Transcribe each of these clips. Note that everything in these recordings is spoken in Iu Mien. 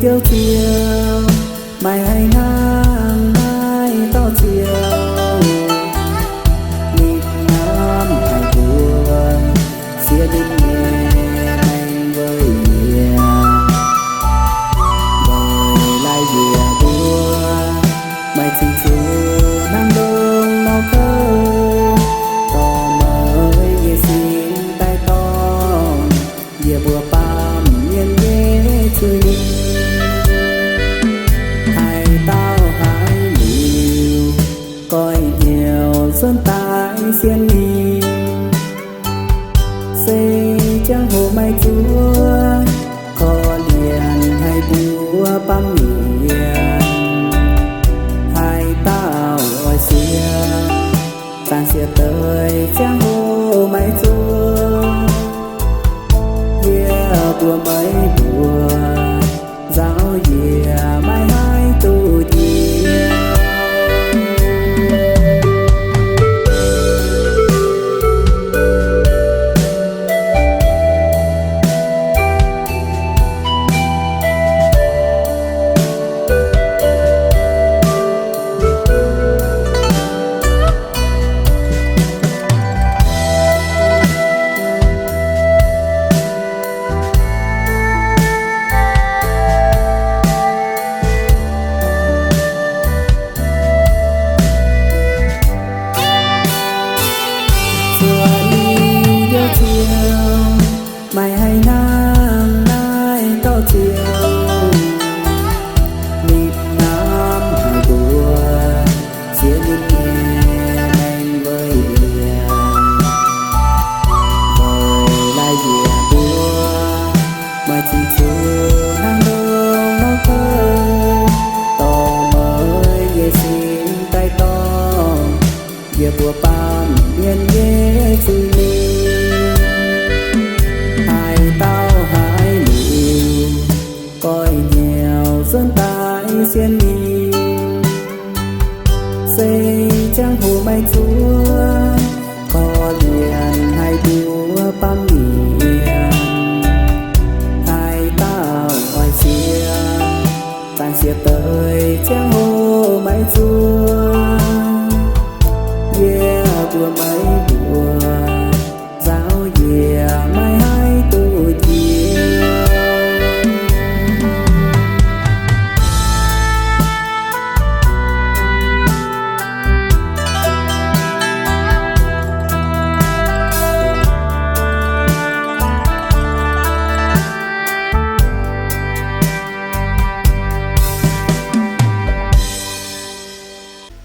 Ziouv, Ziouv, meih haih hnangv naaiv dauh Ziouv, ninh hnamv haic mbuo, siev ninh nyei maengc weic yie, weic laaix yie mbuo, meih cingx zuqc hnangv ndongc nor kouv, dorh meih nyei sin daaih dorngh yie mbuo baamh mienh nyei zuiz. Haaix dauh haiz liuz, goiv hnyouv nzuonx daaih sienx ninh, se ziangh hoc maiv zuov, korv-lienh haic mbuo baamh mienh. Haaix dauh oix sienx, zanc siex deix ziangh hoc maiv zuov, yie mbuo meih mbuo nzauh yie maiv haih duqv njiec. Zuov liuz, Ziouv, meih haih hnangv naaiv dauh Ziouv, ninh hnamv haic mbuo, siev ninh nyei maengc weic yie, weic laaix yie mbuo, meih cingx zuqc hnangv ndongc nor kouv, dorh meih nyei sin daaih dorngh yie mbuo baamh mienh nyei zuiz. Haaix dauh haiz liuz, goiv hnyouv nzuonx daaih sienx ninh, se ziangh hoc maiv zuov, korv-lienh haic mbuo baamh mienh. Haaix dauh oix sienx, zanc siex deix ziangh hoc maiv zuov, yie mbuo meih mbuo nzauh yie maiv haih duqv njiec.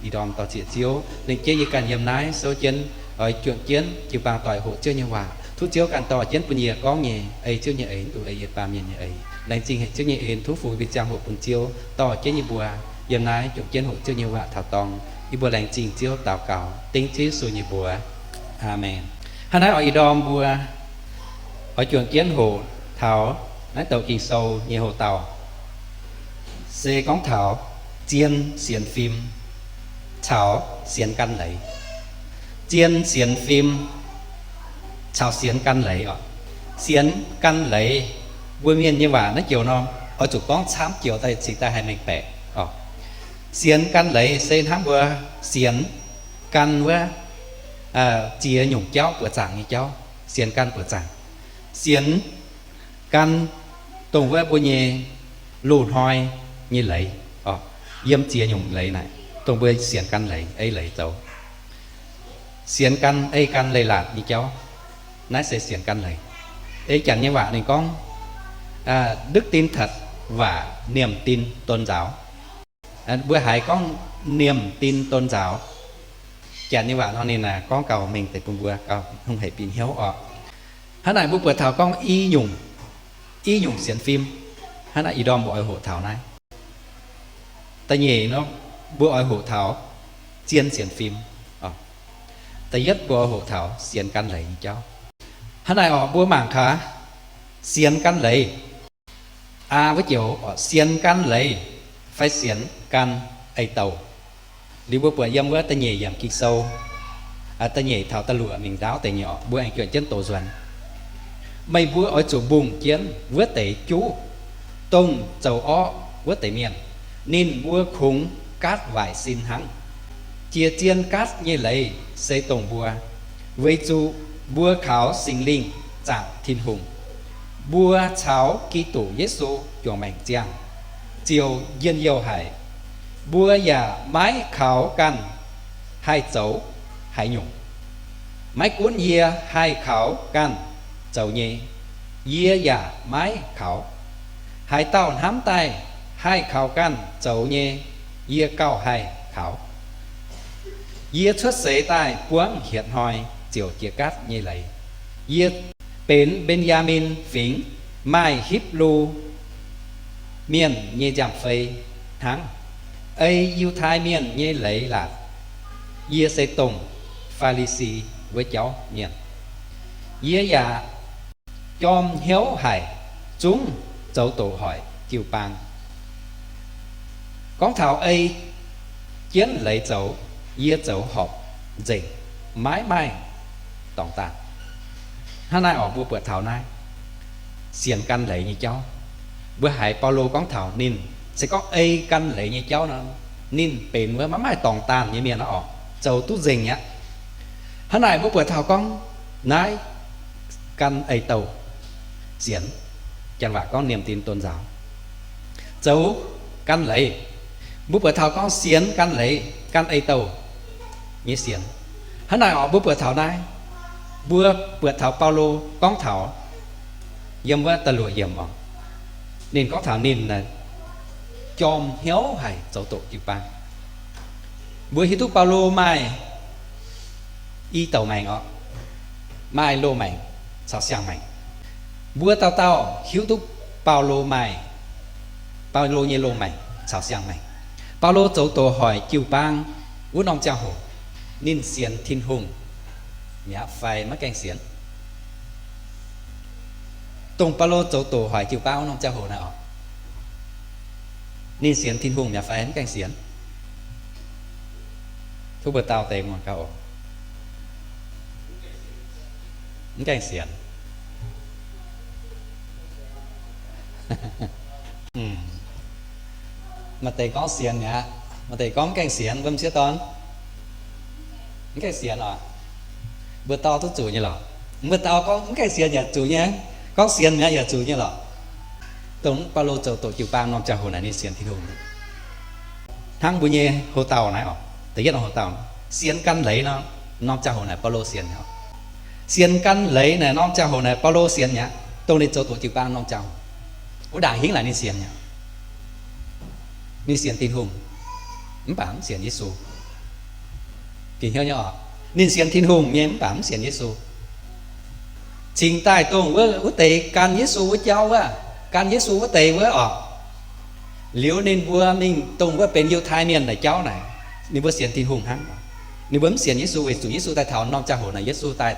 Ih ndorm dor-ziec Ziouv lengc jeiv nyei ganh yiem naaiv souv jienv, oix juangc jienv jiu-baang doic hoqc Ziouv nyei waac. Tov Ziouv ganh dorh jienv bun yie gorngv nyei, ei Ziouv nyei eix, mv duqv ei yie baamh mienh nyei eix. Laengz zingh haic Ziouv nyei en, tov fungx mbuo ziangh hoc bun Ziouv dorh jienv yie mbuo yiem naaiv juangc jienv hoqc Ziouv nyei waac taux dorngh. Yie mbuo laengz zingh Ziouv daux gaux dengv Ziouv Yesu nyei mbuox. Aamen. Hnangv naaiv oix ih ndorm mbuo oix juangc jienv hoqc taux naaiv douc Ging-Sou nyei hoqc dauh se gorngv taux zien sienx fim caux sienx gan leiz. Zien sienx fim caux sienx gan leiz oc. Sienx gan leiz, mbuo mienh nyei waac naaiv joux norm oix zuqc gorngv camv joux daaih cingx daaih haih mengh baeqc oc. Sienx gan leiz se hnangv mbuo sienx gan wuov ziex nyungc jauv buoqc zaangc nyei jauv, sienx gan buoqc zaangc. Sienx gan dongh wuov mbuo nyei loz-hnoi nyei leiz oc. Yiem ziex nyungc leiz naaic, dongh mbuo sienx gan leiz, ei leiz zoux. Sienx gan, ei gan leiz-latc nyei jauv, naaiv se sienx gan leiz. Ei Janx nyei waac ninh gorngv, đức tin thật và niềm tin tôn giáo. Mbuo haiz gorngv niềm tin tôn giáo, Janx nyei waac nor ninh gorngv gauh mengh deix bun mbuo gauh hungh hec bieqc hnyouv oc. Hnangv naaic mbuo buatc taux gorngv i nyungc, i nyungc sienx fim. Hnangv naaiv ih ndorm mbuo oix hoqc taux naaiv. Da'nyeic nor, mbuo oix hoqc taux zien sienx fim. Da'yietv mbuo oix hoqc taux sienx gan leiz nyei jauv. Hnangv naaic oc, mbuo mangc gaax, sienx gan leiz. Aa, wuov joux oc, sienx gan leiz fai sienx gan ei-douh. Liuz mbuo buatc yiem wuov da'nyeic yiemc Ging-Sou, da'nyeic taux da'luoqc mingh ndaauv deix nyei oc, mbuo aengx juangc jienv doz nzuonx. Meih mbuo oix zuqc mbungh jienv wuov deix juqv dongh zoux orqv wuov deix mienh, ninh mbuo kungx gaatv waaic sin hnangv. Jiex zien gaatv nyei leiz se dongh mbuo, weic zuqc mbuo kaux Singx Lingh zaangc Tin-Hungh. Mbuo caux Giduc Yesu juangc maengc ziangh ziouc njien-youh haic. Mbuo yaac maiv kaux ganh haih zoux haaix nyungc. Maiv gunv yie haih kaux ganh zoux nyei, yie yaac maiv kaux. Haaix dauh hnamv daaih haih kaux ganh zoux nyei, yie gauh haih kaux. Yie cuotv seix daaih buangv hietc hnoi ziouc jiex gaatv nyei leiz. Yie benx Mben^yaa^min Fingx, maaih Hipv^lu Mienh nyei nziaamv-fei hnangv, ei Yiutai Mienh nyei leiz-latc. Yie se dongh Faa^li^si wuov jauv mienh. Yie yaac jorm hnyouv haic, zungv zoux doqc hoic jiu-baang. Gorngv taux ei jienv leiz zoux, yie zoux horpc nzengc, maiv maaih dorngx daanh. Hnangv naaiv oc, mbuo buatc taux naaiv sienx gan leiz nyei jauv. Mbuo haiz Baulo gorngv taux ninh se gorngv ei gan leiz nyei jauv nor, ninh benx wuov maiv maaih dorngx daanh nyei mienh oc, zoux duqv nzengc aqv. Hnangv naaic mbuo buatc taux gorngv naaiv gan ei douh sienx, janx waac gorngv niềm tin tôn giáo, zoux gan leiz. Mbuo buatc taux gorngv sienx gan leiz, gan ei douh nyei sienx. Hnangv naaic oc, mbuo buatc taux naaiv, mbuo buatc taux Baulo gorngv taux yiem wuov da'luoqc yiemc oc, ninh gorngv taux ninh jorm hnyouv haic zoux doqc jiu-baang. Mbuo hiuv duqv Baulo maaih i douc maengc oc, maaih loz-maengc caux siang-maengc. Mbuo dauh dauh hiuv duqv Baulo maaih, Baulo nyei loz-maengc caux siang-maengc. Baulo zoux doqc hoic jiu-baang wuov norm ziangh hoc, ninh sienx Tin-Hungh mi'aqv fai maiv gaengh sienx? Dongh Baulo zoux doqc hoic jiu-baang wuov norm ziangh hoc naaic oc, ninh sienx Tin-Hungh mi'aqv fai maiv gaengh sienx? Tov mbuo dau deix muangx gaax oc. Mv gaengh sienx. Maaih deix gorngv sienx mi'aqv, maaih deix gorngv mv gaengh sienx, wuov m'sieqv dorn. Mv gaengh sienx oc. Mbuo dorh duqv zuqc nyei lorqc. Mbuo dau gorngv mv gaengh sienx yaac zuqc nyei, gorngv sienx mi'aqv yaac zuqc nyei lorqc. Dongh Baulo zoux doqc jiu-baang norm ziangh hoc naaic ninh sienx Tin-Hungh. Hnangv mbuo nyei hoc-dauh naaiv oc, da'yietv norm hoc-dauh, sienx gan leiz nor, norm ziangh hoc naaic Baulo sienx mi'aqv. Sienx gan leiz naaic norm ziangh hoc naaic Baulo sienx mi'aqv. Dongh ninh zoux doqc jiu-baang norm ziangh hoc, wuov ndaangc hingv laaic ninh sienx mi'aqv. Ninh sienx Tin-Hungh, mv baac mv sienx Yesu. Gengh hnyouv nyei oc, ninh sienx Tin-Hungh nyei mv baac mv sienx Yesu. Cingx daaih dongh wuov, wuov deix gan Yesu wuov jauv wuov, gan Yesu wuov deix wuov oc, liuz ninh mbuo mingh dongh wuov benx Yiutai Mienh naaic jauv naaic, ninh mbuo sienx Tin-Hungh hnangv. Ninh mbuo mv sienx Yesu weic zuqc Yesu daaih taux norm ziangh hoc naaic, Yesu daaih,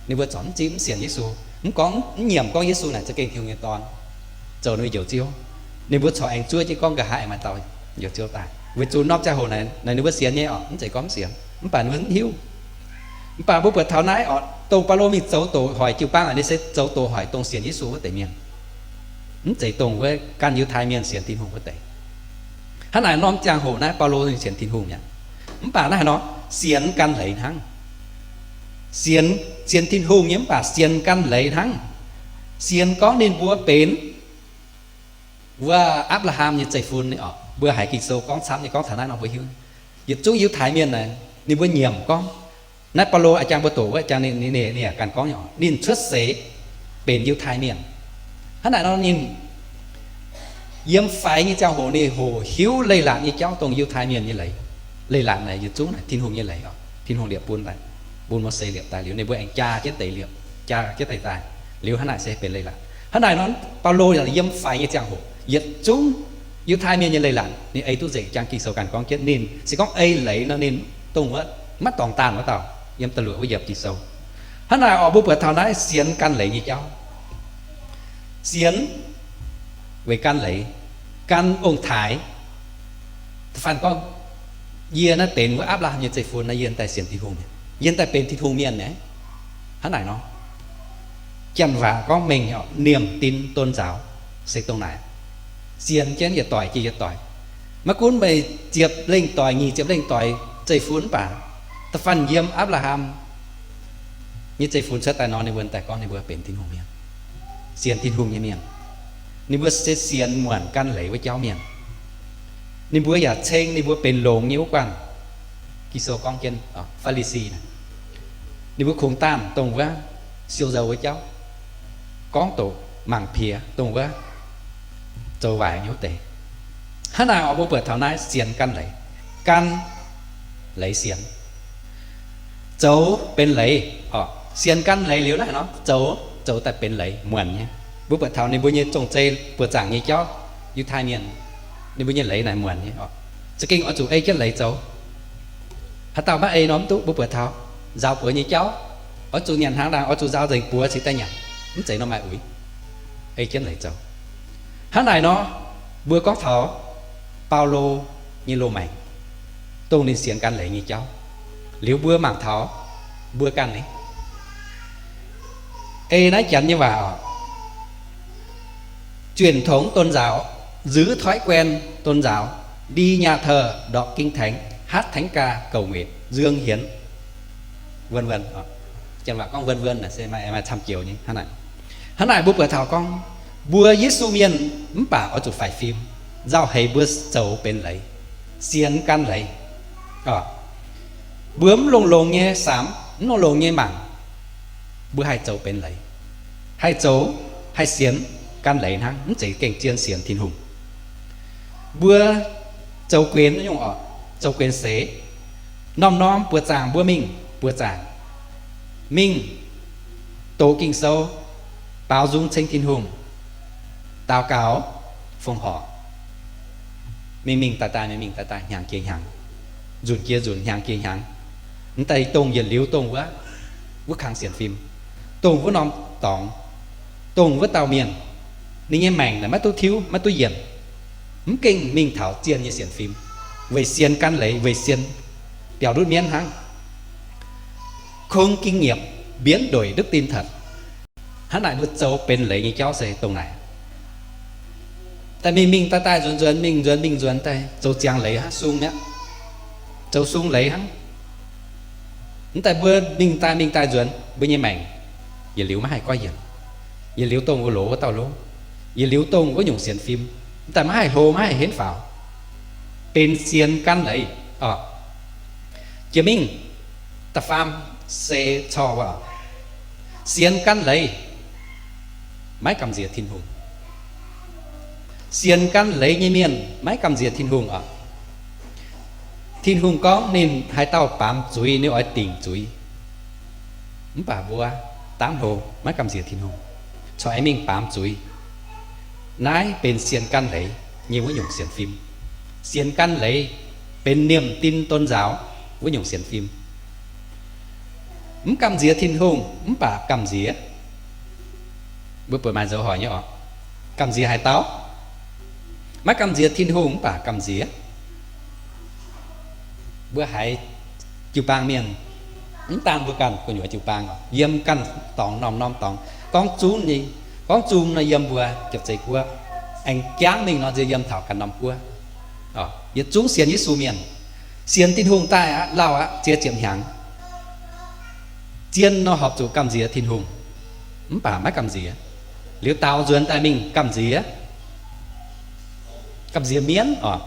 ninh mbuo corc mv zipv mv sienx Yesu, mv gorngv, mv nyiemc gorngv Yesu naaic za'gengh Tin-Hungh nyei Dorn, zoux ninh mbuo Njoux Ziouv. Ninh mbuo corc aengx zuov jienv gorngv nqa'haav aengx maaih dauh Njoux Ziouv daaih. Weic zuqc norm ziangh hoc naaic, naaic ninh mbuo sienx nyei oc, mv zeiz gorngv mv sienx, mv baac ninh mbuo mv hiuv. Mv baac mbuo buatc taux naaiv oc, dongh Baulo mingh zoux doqc hoic jiu-baang naaic, ninh se zoux doqc hoic dongh sienx Yesu wuov deix mienh, mv zeiz dongh wuov gan Yiutai Mienh sienx Tin-Hungh wuov deix. Hnangv naaic norm ziangh hoc naaiv Baulo ninh sienx Tin-Hungh mi'aqv. Mv baac naaiv haaix nor, sienx gan leiz hnangv. Sienx, sienx Tin-Hungh nyei mv baac sienx gan leiz hnangv. Sienx gorngv ninh mbuo benx wuov Apc^laa^ham nyei zeiv-fun nyei oc. Mbuo haiz Ging-Sou gorngv camv nyei, gorngv taux naaiv nor mbuo hiuv, yietc zungv Yiutai Mienh naaic ninh mbuo nyiemc gorngv, naaiv Baulo a'jang mbuo doqc wuov, a'jang ninh, ninh, ninh yaac ganh gorngv nyei, ninh cuotv seix benx Yiutai Mienh. Hnangv naaic nor ninh yiem faix nyei ziangh hoc ninh hoqc hiuv leiz-latc nyei jauv dongh Yiutai Mienh nyei leiz. Leiz-latc naaic yietc zungv naaic Tin-Hungh nyei leiz oc. Tin-Hungh liepc bun daaih, bun Mose liepc daaih liuz ninh mbuo aengx jaa jienv deix liepc, jaa jienv deix daaih liuz hnangv naaic se benx leiz-latc. Hnangv naaic nor Baulo yiem faix nyei ziangh hoc yietc zungv Yiutai Mienh nyei leiz-latc ninh ei duqv nzengc. Jang Ging-Sou ganh gorngv jienv ninh se gorngv ei leiz nor ninh dongh wuov maiv dorngx daanh wuov dauh, yiem da'luoqc wuov yiemc Ging-Sou. Hnangv naaic oc, mbuo buatc taux naaiv sienx gan leiz nyei jauv. Sienx weic gan leiz, gan ong-taaix. Da'faanh gorngv, yie naaiv benx wuov Apc^laa^ham nyei zeiv-fun naaiv, yie daaih sienx Tin-Hungh, yie daaih benx Tin-Hungh mienh naaiv. Hnangv naaic nor, janx waac gorngv mengh niềm tin tôn giáo se dongh naaic. Sienx jienv yietc doic jiex yietc doic. Maiv gunv meih ziepc lengh doic, nyic ziepc lengh doic zeiv-fun mv baac, da'faanh yiem Apc^laa^ham nyei zeiv-fun cuotv daaih nor, ninh mbuo daaih gorngv ninh mbuo benx Tin-Hungh mienh, sienx Tin-Hungh nyei mienh. Ninh mbuo se sienx muonc gan leiz wuov jauv mienh. Ninh mbuo yaac ceng ninh mbuo benx longx nyei wuov guanh. Ging-Sou gorngv jienv Faa^li^si, ninh mbuo kungx daanh dongh wuov siou nzou wuov jauv, gorngv doqc mangc piex dongh wuov zoux waaic nyei wuov deix. Hnangv naaic oc, mbuo buatc taux naaiv sienx gan leiz, gan leiz sienx, zoux benx leiz oc. Sienx gan leiz liuz naaiv nor, zoux, zoux daaih benx leiz muonc nyei. Mbuo buatc taux ninh mbuo nyei zong-zei buoz-zaangc nyei jauv, Yiutai Mienh, ninh mbuo nyei leiz naaic muonc nyei oc. Za'gengh oix zuqc ei jienv leiz zoux. Haaix dauh maiv ei nor mv duqv. Mbuo buatc taux nzaaux buoz nyei jauv, oix zuqc nyanc hnaangx ndaangc, oix zuqc nzaaux nzengc buoz cingx daaih nyanc, mv zeiz norm maaih uix. Ei jienv leiz zoux. Hnangv naaic nor, mbuo gorngv taux Baulo nyei loz-maengc, dongh ninh sienx gan leiz nyei jauv. Liuz mbuo mangc taux mbuo ganh ni, ei naaiv Janx nyei waac oc, truyền thống tôn giáo, giữ thói quen tôn giáo, đi nhà thờ, đọc kinh thánh, hát thánh ca, cầu nguyện, dâng hiến, vân vân. Janx waac gorngv vân vân se maaih camv joux nyei. Hnangv naaic mbuo buatc taux gorngv mbuo Yesu mienh mv baac oix zuqc faix fim, nzauh heix mbuo zoux benx leiz, sienx gan leiz. Mbuo mv longx-longx nyei samx, mv longx-longx nyei mangc, mbuo haih zoux benx leiz, haih zoux, haih sienx gan leiz hnangv, mv zeiz gengh zien sienx Tin-Hungh. Mbuo zoux guenx nyungc oc, zoux guenx seix, norm-norm buoz-zaangc mbuo mingh buoz-zaangc, mingh doqc Ging-Sou, baaux nzung ceng Tin-Hungh, daux gaux, fongc horc, mingh mingh daaih daaih, mingh mingh daaih daaih, hnyangx jiex hnyangx, nzunc jiex nzunc, hnyangx jiex hnyangx. Mv daaih dongh yietc liuz dongh wuov, wuov kang sienx fim, dongh wuov norm dorngx, dongh wuov dauh mienh, ninh nyei maengc naaic maiv duqv tiuv, maiv duqv yienc, mv gengh mingh taux zien nyei sienx fim, weic sienx gan leiz, weic sienx biaux ndutv mienv hnangv. Không kinh nghiệm, biến đổi đức tin thật. Hnangv naaic mbuo zoux benx leiz nyei jauv se dongh naaic. Daaih mingh mingh daaih daaih, nzuonx nzuonx, mingh nzuonx mingh nzuonx daaih, zoux ziangx leiz hnangv, sung mi'aqv, zoux sung leiz hnangv. Mv daaih mbuo mingh daaih mingh daaih nzuonx, mbuo nyei maengc yietc liuz maiv haih goiv yienc, yietc liuz dongh wuov loz wuov dauh lov, yietc liuz dongh wuov nyungc sienx fim, mv daaih maiv haih hlo, maiv haih henv faaux, benx sienx gan leiz oc. Jiex mingh da'faam se corc wuov, sienx gan leiz maiv gamh nziex Tin-Hungh. Sienx gan leiz nyei mienh maiv gamh nziex Tin-Hungh oc. Tin-Hungh gorngv ninh haaix dauh baamz zuiz, ninh oix dingc zuiz. Mv baac mbuo daamv hlo maiv gamh nziex Tin-Hungh, corc aengx mingh baamz zuiz. Naaiv benx sienx gan leiz nyei wuov nyungc sienx fim. Sienx gan leiz benx niềm tin tôn giáo wuov nyungc sienx fim. Mv gamh nziex Tin-Hungh mv baac gamh nziex, mbuo buatc maaih nzoux hoic nyei oc, gamh nziex haaix dauh? Maiv gamh nziex Tin-Hungh mv baac gamh nziex mbuo haiz jiu-baang mienh, mv daan mbuo ganh gu'nyuoz jiu-baang, yiem ganh dorngx norm-norm dorngx, gorngv zungv nyei, gorngv zungv nor yiem mbuo jiepc zeiv guoqv, aengx jangv mingh nor nziex yiem taux ganh norm guoqv. Yietc zungv sienx Yesu mienh, sienx Tin-Hungh daaih aqv, lauh aqv, ziex ziepc hnyangx, zien nor horpc zuqc gamh nziex Tin-Hungh, mv baac maiv gamh nziex. Liuz daaux nzuonx daaih mingh gamh nziex, gamh nziex mienv oc,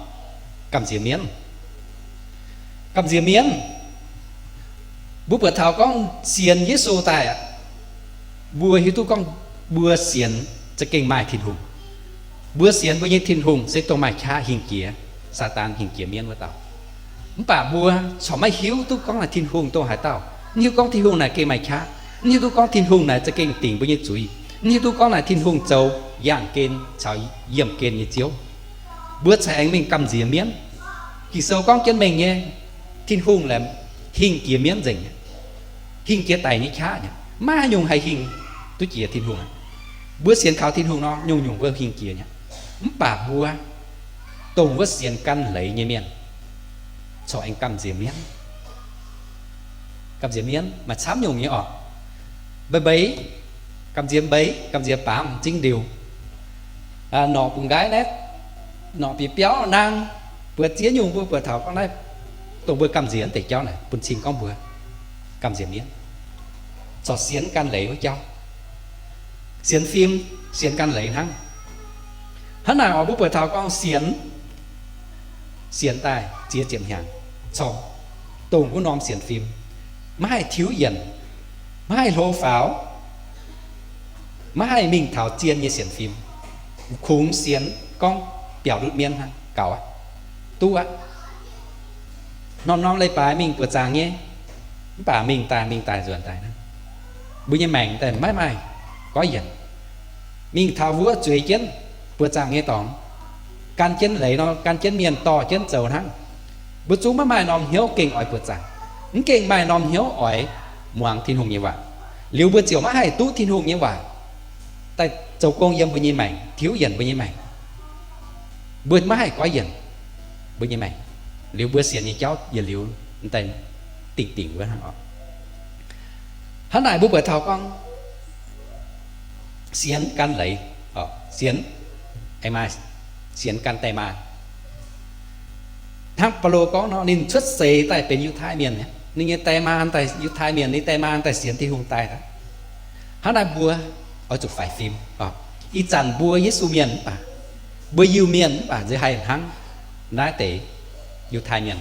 gamh nziex mienv, gamh nziex mienv. Mbuo buatc taux gorngv sienx Yesu daaih aqv, mbuo hiuv duqv gorngv mbuo sienx za'gengh maaih Tin-Hungh. Mbuo sienx mbuo nyei Tin-Hungh se dongh maaih qaqv hingh jiex, Saadaan hingh jiex mienv wuov dauh. Mv baac mbuo corc maiv hiuv duqv gorngv naaic Tin-Hungh dongh haaix dauh, mv hiuv gorngv Tin-Hungh naaic gengh maaih qaqv, mv hiuv duqv gorngv Tin-Hungh naaic za'gengh dingc mbuo nyei zuiz, mv hiuv duqv gorngv naaic Tin-Hungh zoux yaangh gen caux yiemh gen nyei Ziouv. Mbuo ceix aengx mingh gamh nziex mienv. Ging-Sou gorngv jienv mengh nyei, Tin-Hungh laengz hingh jiex mienv nzengc, hingh jiex daic nyei qaqv nyei. Maiv haaix nyungc haih hingh duqv jiex Tin-Hungh aqv. Mbuo sienx kaux Tin-Hungh nor, nyungc-nyungc mbuo hingh jiex nyei. Mv baac mbuo dongh wuov sienx gan leiz nyei mienh corc aengx gamh nziex mienv. Gamh nziex mienv maaih camv nyungc nyei oc. Mbeix mbeix, gamh nziex mbeix, gamh nziex baamz m'zing ndiuc, norqc bungx nqaiv naaiv, norqc bieqc biauv nangv, buoz ziex nyungc mbuo buatc taux gorngv naaiv, dongh mbuo gamh nziex deix jauv naaic bun cing gorngv mbuo gamh nziex mienv, corc sienx gan leiz wuov jauv, sienx fim, sienx gan leiz hnangv. Hnangv naaic oc, mbuo buatc taux gorngv sienx, sienx daaih ziex ziepc hnyangx corc dongh wuov norm sienx fim, maiv haih tiuv yienc, maiv haih hlo faaux, maiv haih mingh taux zien nyei sienx fim, kungx sienx gorngv biaux ndutv mienv hnangv gaux aqv, duqv aqv. Norm-norm leiz-baaix mingh buoqc zaangc nyei, mv baac mingh daaih mingh daaih nzuonx daaih hnangv, mbuo nyei maengc daaih maiv maaih goiv yienc. Mingh taux wuov zueiz jienv buoqc zaangc nyei dorngx, gan jienv leiz nor, gan jienv mienh dorh jienv zoux hnangv. Mbuo zungv maiv maaih norm hnyouv gengh oix buoqc zaangc, mv gengh maaih norm hnyouv oix muangx Tin-Hungh nyei waac, liuz mbuo ziouc maiv haih duqv Tin-Hungh nyei waac daaih zoux gong yiem mbuo nyei maengc, tiuv yienc mbuo nyei maengc. Mbuo maiv haih goiv yienc mbuo nyei maengc, liuz mbuo sienx nyei jauv yietc liuz daaih dingc dingc wuov hnangv oc. Hnangv naaic mbuo buatc taux gorngv sienx gan leiz, sienx, aengx maaih sienx gan die maa. Hnangv Baulo gorngv nor, ninh cuotv seix daaih benx Yiutai Mienh, ninh nyei die maa daaih Yiutai Mienh, ninh die maa daaih sienx Tin-Hungh daaih. Hnangv naaiv mbuo oix zuqc faix fim. Ih zanc mbuo Yesu Mienh mv baac, mbuo Iu-Mienh mv baac nziex haih hnangv naaiv deix Yiutai Mienh.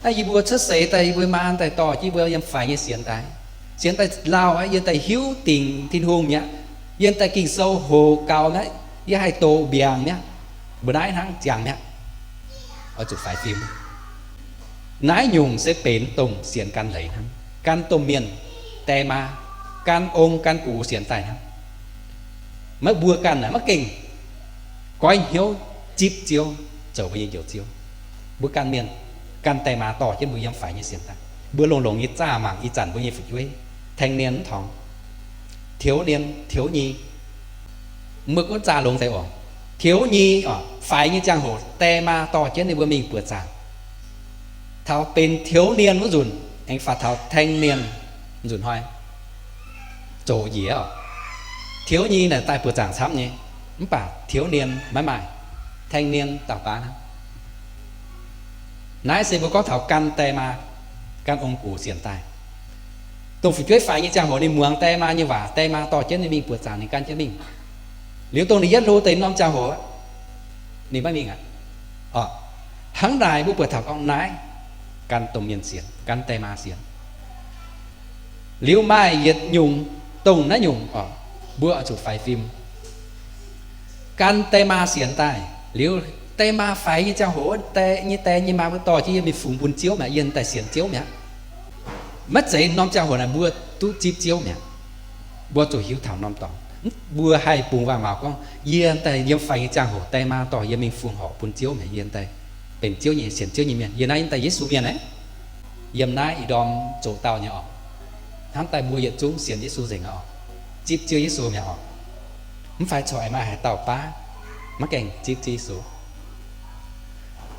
Naaiv yie mbuo cuotv seix daaih, yie mbuo maa daaih dorh jienv mbuo yiem faix nyei sienx daaih, sienx daaih lauh aqv, yie daaih hiuv dingc Tin-Hungh mi'aqv, yie daaih Ging-Sou hoqc gaux mi'aqv, yie haih doqc mbiaangc mi'aqv. Mbuo naaiv hnangv ziangh mi'aqv. Oix zuqc faix fim. Naaiv nyungc se benx dongh sienx gan leiz hnangv, gan domh mienh, die maa, gan ong gan gux sienx daaih hnangv. Maiv mbuo ganh naaic maiv gengh goiv hnyouv zipv Ziouv, zoux mbuo nyei Njoux Ziouv. Mbuo ganh mienh, ganh die maa dorh jienv mbuo yiem faix nyei sienx daaih. Mbuo longx-longx nyei zaah mangc ih zanc mbuo nyei fu'jueiv, 青年 mv torngx, thiếu niên, thiếu nhi, mbuo gunv zaah longx deix oc. thiếu nhi oc, faix nyei ziangh hoc die maa dorh jienv ninh mbuo mingh buoqc zaangc. Taux benx thiếu niên wuov nzunc, aengx faaux taux 青年 nzunc hnoi, zoqc njiec oc. thiếu nhi naaic daaih buoqc zaangc camv nyei, mv baac thiếu niên maiv maaih, 青年 dauh baav hnangv. Naaiv se mbuo gorngv taux gan die maa, gan ong-gux sienx daaih. Dongh fu'jueiv faix nyei ziangh hoc ninh muangx die maa nyei waac, die maa dorh jienv ninh mingh buoqc zaangc ninh gan jienv mingh. Liuz dongh ninh yietv hlo deix norm ziangh hoc, ninh maiv mingh aqv. Oc, hnangv naaic mbuo buatc taux gorngv naaiv gan domh mienh sienx, gan die maa sienx. Liuz maaih yietc nyungc, dongh naaiv nyungc oc, mbuo oix zuqc faix fim. Gan die maa sienx daaih liuz, die maa faix nyei ziangh hoc, die nyei die nyei maa mbuo dorh jienv yiem mingh fungx bun Ziouv mi'aqv, yie daaih sienx Ziouv mi'aqv. Maiv zeiz norm ziangh hoc naaic mbuo duqv zipv Ziouv mi'aqv. Mbuo zuqc hiuv taux norm dorngx. Mbuo haih bungx waac-maux gorngv, yie daaih yiem faix nyei ziangh hoc die maa dorh yie mingh fungx horc bun Ziouv mi'aqv, yie daaih benx Ziouv nyei, sienx Ziouv nyei mienh. Yie naaiv daaih Yesu mienh aqv. Yiem naaiv ih ndorm zoqc dauh nyei oc. Hnamv daaih mbuo yietc zungv sienx Yesu nzengc aqv oc. Zipv Ziouv Yesu mi'aqv oc. Mv fai corc maaih haaix dauh baav maiv gaengh zipv Ziouv Yesu.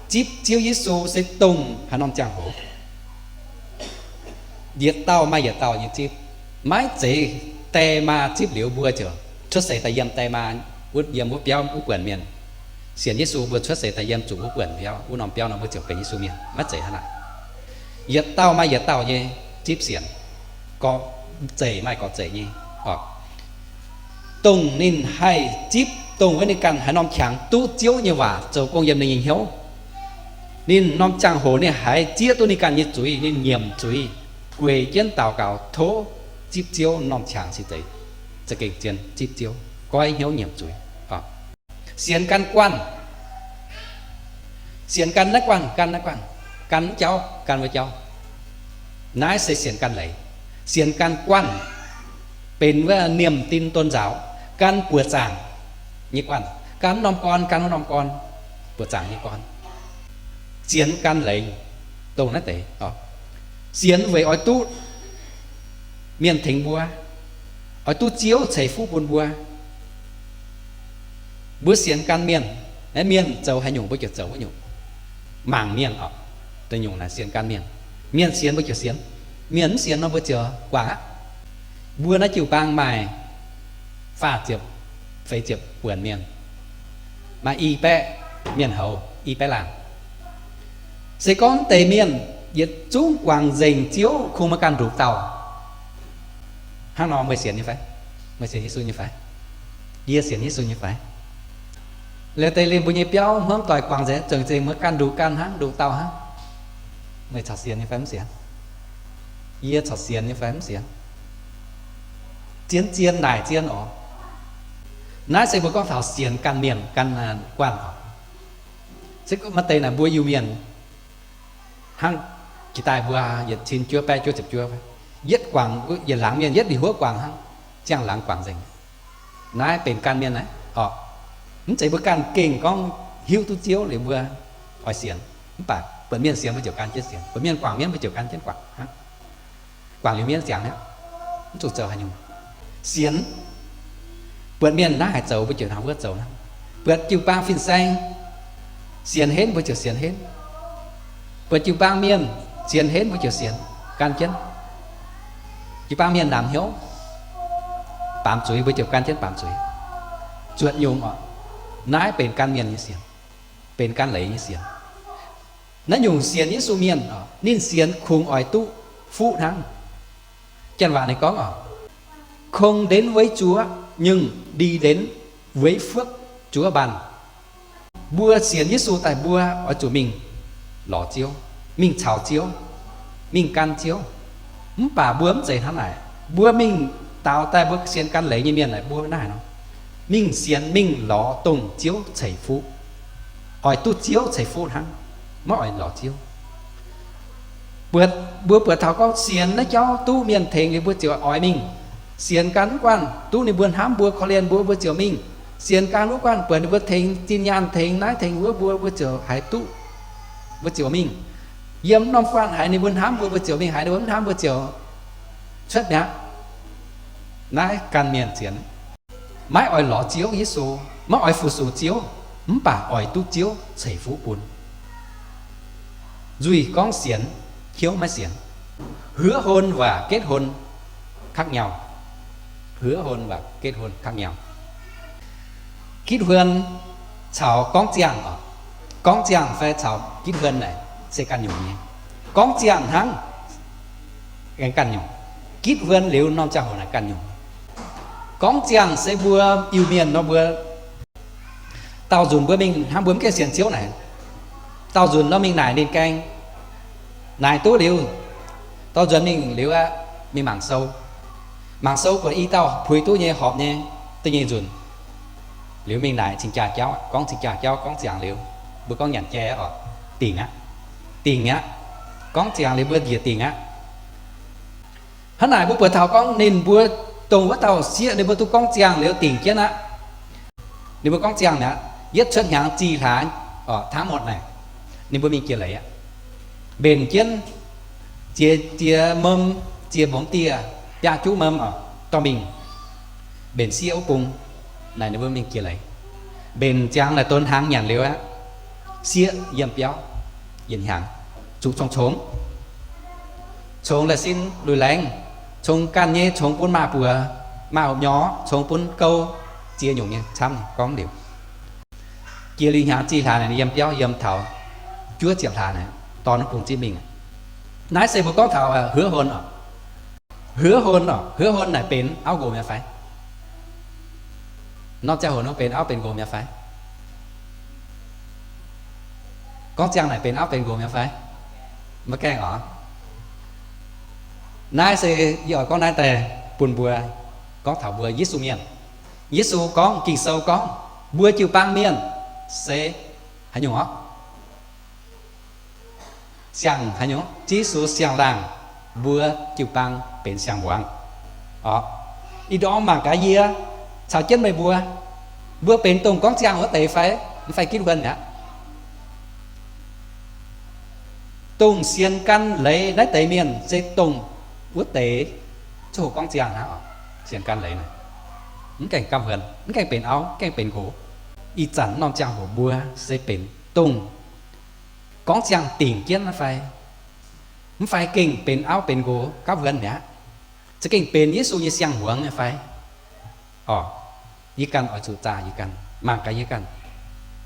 Zipv Ziouv Yesu se dongh haaix norm ziangh hoc, yietc dauh maaih yietc dauh nyei zipv. Maiv zeiz die maa zipv liuz mbuo ziouc cuotv seix daaih yiem die maa wuov, yiem wuov biauv wuov buonc mienh. Sienx Yesu mbuo cuotv seix daaih yiem zuqc wuov buonc biauv, wuov norm biauv nor mbuo ziouc benx Yesu mienh. Maiv zeiz hnangv naaic. Yietc dauh maaih yietc dauh nyei zipv sienx, gorqv-zeic maaih gorqv-zeic nyei oc. Dongh ninh haih zipv, dongh wuov ninh ganh haaix norm qangx duqv Ziouv nyei waac zoux gong yiem ninh nyei hnyouv, ninh norm ziangh hoc ninh haiz zieqv duqv ninh ganh nyei zuiz, ninh nyiemc zuiz, gueic jienv daux gaux tov zipv Ziouv, norm qangx se zeiz za'gengh zien zipv Ziouv, goiv hnyouv nyiemc zuiz. Sienx gan guanh, sienx gan naaiv guanh, gan naaiv guanh, gan wuov jauv, gan wuov jauv. Naaiv se sienx gan leiz. Sienx gan guanh benx wuov niềm tin tôn giáo, gan buoqc zaangc nyei guanh, gan wuov norm gorn, gan wuov norm gorn, buoqc zaangc nyei gorn. Sienx gan leiz dongh naaiv deix. Sienx weic oix duqv mienh tengx mbuo, oix duqv Ziouv ceix fuqv bun mbuo. Mbuo sienx gan mienh, naaiv mienh zoux haaix nyungc mbuo ziouc zoux wuov nyungc. Mangc mienh oc, da'nyungc naaic sienx gan mienh. Mienh sienx mbuo ziouc sienx, mienh mv sienx nor mbuo ziouc guangc aqv. Mbuo naaiv jiu-baang maaih faah ziepc, feix ziepc buonc mienh. maaih i baeqv mienh houz, i baeqv laangh. Se gorngv mv deix mienh yietc zungv guangc nzengc Ziouv kungx maiv ganh nduqc dauh. Hnangv nor meih sienx nyei fai? Meih sienx Yesu nyei fai? Yie sienx Yesu nyei fai? Liuz deix liemh mbuo nyei biauv hmuangv doic guangc nzengc, zengc zengc maiv ganh nduqc ganh hnangv, nduqc dauh hnangv. Meih corc sienx nyei fai mv sienx? Yie corc sienx nyei fai mv sienx? Zien zien naaic zien oc. Naaiv se mbuo gorngv taux sienx ganh mienh ganh guanh oc. Se maaih deix naaic mbuo Iu-Mienh hnangv jiex daaih mbuo yietc cin juov baeqv juov ziepc juov, yietv guangc, yietc laangz mienh yietv liuh huov guangc hnangv, ziangh laangz guangc nzengc. Naaiv benx ganh mienh naaiv oc. Mv zeiz mbuo ganh gengh gorngv hiuv duqv Ziouv liuz mbuo oix sienx. Mv baac buatc mienh sienx mbuo ziouc gan jienv sienx, buatc mienh guangc mienv mbuo ziouc gan jienv guangc hnangv. Guangc liuz mienv ziangx aqv, mv zuqc zoux haaix nyungc. Sienx, buatc mienh naaiv haaix zoux mbuo ziouc hnangv wuov zoux hnangv. Buatc jiu-baang fin-saeng sienx henv mbuo ziouc sienx henv. Buatc jiu-baang mienh sienx henv mbuo ziouc sienx gan jienv. Jiu-baang mienh namx hnyouv, baamz zuiz mbuo ziouc gan jienv baamz zuiz. Zuotc nyungc oc. Naaiv benx gan mienh nyei sienx, benx gan leiz nyei sienx. Naaiv nyungc sienx Yesu mienh oc, ninh sienx kungx oix duqv fuqv hnangv. Janx waac ninh gorngv oc, không đến với Chúa nhưng đi đến với phước Chúa ban. Mbuo sienx Yesu daaih mbuo oix zuqc mingh lorz Ziouv, mingh caux Ziouv, mingh gan Ziouv. Mv baac mbuo mv zeiz hnangv naaic. Mbuo mingh daux daaih mbuo sienx gan leiz nyei mienh naaic mbuo naaiv nor, mingh sienx mingh lorz dongh Ziouv ceix fuqv, oix duqv Ziouv ceix fuqv hnangv, maiv oix lorz Ziouv. Buatc, mbuo buatc taux gorngv sienx naaiv jauv duqv mienh tengx liuz mbuo ziouc oix mingh. Sienx gan wuov guanh duqv ninh mbuo hnamv mbuo, korv-lienh mbuo, mbuo ziouc mingh. Sienx gan wuov guanh buatc ninh mbuo tengx zinh nyaanh, tengx naaiv tengx wuov mbuo, mbuo ziouc haiz duqv, mbuo ziouc mingh. Yiem norm guanh haiz ninh mbuo hnamv mbuo, mbuo ziouc mingh, haiz ninh mbuo mv hnamv mbuo ziouc cuotv mi'aqv. Naaiv gan mienh sienx, maiv oix lorz Ziouv Yesu, maiv oix fu-sux Ziouv, mv baac oix duqv Ziouv ceix fuqv bun. Nzuih gorngv sienx, hnyouv maiv sienx. Hứa hôn và kết hôn khác nhau. Hứa hôn và kết hôn khác nhau. Kết hôn caux gorngv ziangh oc, gorngv ziangh fai caux kết hôn naaic se ganh nyungc nyei. Gorngv ziangh hnangv ganh nyungc. Kết hôn liuz norm ziangh hoc naaic ganh nyungc. Gorngv ziangh se mbuo Iu-Mienh nor mbuo daauh nzunc mbuo mingh hnangv mbuo mv gaengh sienx Ziouv naaic, daauh nzunc nor mingh naaic ninh gaeng, naaic duqv liuz, daauh nzuonx mingh liuz aqv, mingh mangc sou. Mangc sou buatc i dauh puix duqv nyei horpc nyei, da'nyeic nzunc liuz mingh naaic cing-jaa jauv, gorngv cing-jaa jauv, gorngv ziangx liuz, mbuo gorngv nyanc jai oc, dingc aqv. Dingc aqv. Gorngv ziangx liuz mbuo njiec dingc aqv. Hnangv naaic mbuo buatc taux gorngv ninh mbuo dongh wuov dauh sieqv ninh mbuo duqv gorngv ziangh liuz dingc jienv aqv. Ninh mbuo gorngv ziangh mi'aqv, yietv cuotv hnyangx zih hlaax, oc, hnangv motv naaic, ninh mbuo mingh jiex leiz aqv. Mbenc jienv ziex, ziex mom, ziex mbongv dieh, biaa juqv mom oc, dorh mingh mbenc sieqv wuov bung. Naaic ninh mbuo mingh jiex leiz. Mbenc ziangx naaic donx hnaangx nyanc liuz aqv, sieqv yiem biauv yietc hnyangx, zuqc congx-congx, congx la'sin lui-laengz, congx ganh nyei congx bun maaz buoz, maaz nyorx, congx bun gou, ziex nyungc nyei camv gorngv liuz. Jiex liuz hnyangx zih hlaax naaic yiem biauv yiem taux juov ziepc hlaax naaic, dorn wuov bung zipv mingh. Naaiv se mbuo gorngv taux hứa hôn oc. Hứa hôn oc, hứa hôn naaic benx auv nqox mi'aqv fai? Norm ziangh hoc nor benx auv benx nqox mi'aqv fai? Gorngv ziangh naaic benx auv benx nqox mi'aqv fai? Maiv gaengh oc. Naaiv se yie oix gorngv naaiv daaih bun mbuo gorngv taux mbuo Yesu mienh. Yesu gorngv, Ging-Sou gorngv, mbuo jiu-baang mienh se haaix nyungc oc? Siang-haaix nyungc? Ziouv Yesu siang-laangh, mbuo jiu-baang benx siang-muangz oc. Ih ndorm mangc gaax yie caux jienv meih mbuo, mbuo benx dongh gorngv ziangh wuov deix fai? Mv fai คิดเงิน mi'aqv. Dongh sienx gan leiz naaiv deix mienh se dongh wuov deix zuqc gorngv ziangh hnangv oc. Sienx gan leiz naaic, mv gaengh gapv huon, mv gaengh benx auv, mv gaengh benx nqox. Ih zanc norm ziangh hoc mbuo se benx dongh gorngv ziangh dingc jienv fai? Mv fai gengh benx auv benx nqox gapv huon mi'aqv? Za'gengh benx Yesu nyei siang-muangz nyei fai? Oc, yie ganh oix zuqc zaah yie ganh, mangc gaax yie ganh.